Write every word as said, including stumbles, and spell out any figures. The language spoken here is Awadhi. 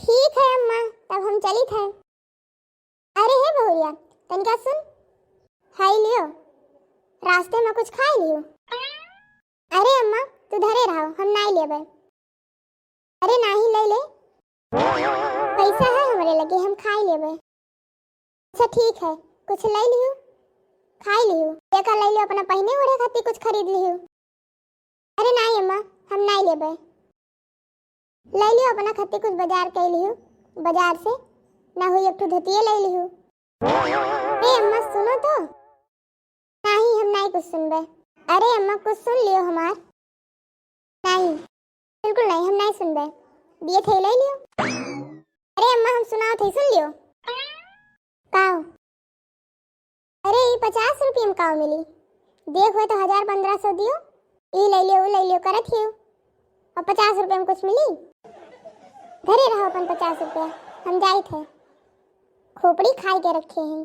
ठीक है अम्मा, तब हम चलित है। अरे हे बहुरिया, तनिका सुन, खाई लियो, रास्ते में कुछ खाई लियो। अरे अम्मा, तू धरे रहो, हम नाई लेबे। अरे नाही, ले ले, पैसा है हमरे लगे, हम खाई लेबे। अच्छा ठीक है, कुछ ले लियो, खाई लियो, एका ले लियो, अपना पहिने ओढ़े खातिर कुछ खरीद लियो। अरे नाही अम्मा, हम नाही लेबे। ले लियो, अपना खातिर कुछ बाजार कर लियो, बाजार से ना हुई एक ठो धोतिये ले लियो। ए अम्मा, सुनो तो। नाही, हम नाही कुछ सुनबे। अरे अम्मा, कुछ सुन लियो हमार। नाही, बिल्कुल नाही, हम नाही सुनबे। दिए थे, ले लियो। अरे अम्मा, हम सुनाओ थे, सुन लियो। काओ? अरे, ई पचास रुपये में काओ मिली? देख, हुए तो हजार पन्द्रह सौ दियो, ई ले लियो, ऊ ले लियो करत हियो, और पचास रुपये में कुछ मिली? धरे रहो अपन पचास रुपया, हम जाइत है, खोपड़ी खाई के रखे हैं।